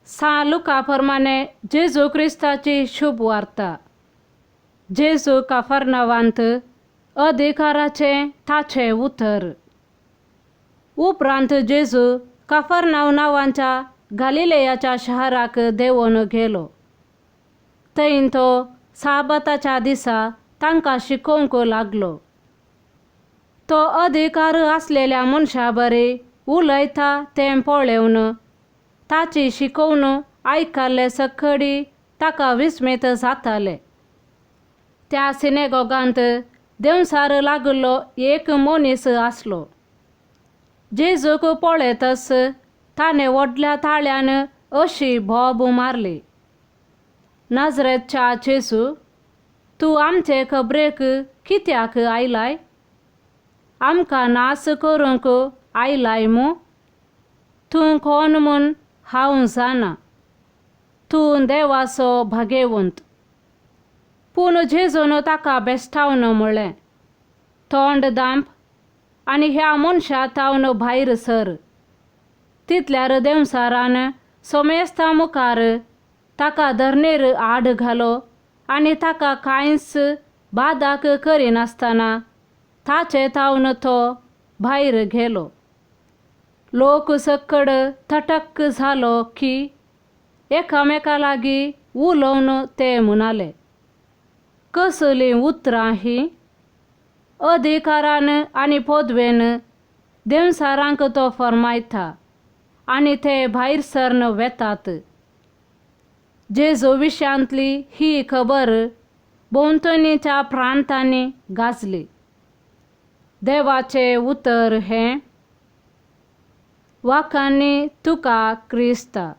सां लुका प्रमाणे जेजू क्रिस्ताची शुभ वार्ता. जेजू काफरनावांत अधिकाराचें ताचें उतर. उपरांत जेजू काफरनाव नांवाच्या गालिलेयाच्या शहराक देंवन गेलो. थंय तो साबाताच्या दिसा तांकां शिकोवंक लागलो. तो अधिकार आसलेल्या मनशा बरी उलयता तें पळेवन ताची शिकोवन आयकल्ले सकडी ताका विस्मीत जाताले. त्या सिनेगोगांत देंवचार लागिल्लो एक मनीस आसलो. जेजूक पळयतच ताणें व्हडल्या ताळ्यान अशी बोब मारली, नाजरेतच्या जेजू, तूं आमचे खबरेक कित्याक आयलाय? आमकां नाश करूंक आयलाय मू? तूं कोण म्हूण हांव जाणा, तूं देवाचो भागेवंत. पूण जेजून ताका बेश्टावन म्हळें, तोंड दांप आनी ह्या मनशा तावन भायर सर. तितल्यार देंवचारान सोमेस्ता मुखार ताका धरणीर आड घालो आनी ताका कांयच बादाक करिनासतना ताचे तावन तो भायर गेलो. लोक सकड थटक जालो की एकामेका लागीं उलोवन ते म्हणाले, कसलीं उतरां हीं? अधिकारान आनी पदवेन देंवचारांक तो फर्मायता आनी ते भायर सरन वेतात. जेजू विशयांतली ही खबर भोंवतणीच्या प्रांतांनी गाजली. देवाचें उतर हें. वाखांनी तुका क्रिस्ता.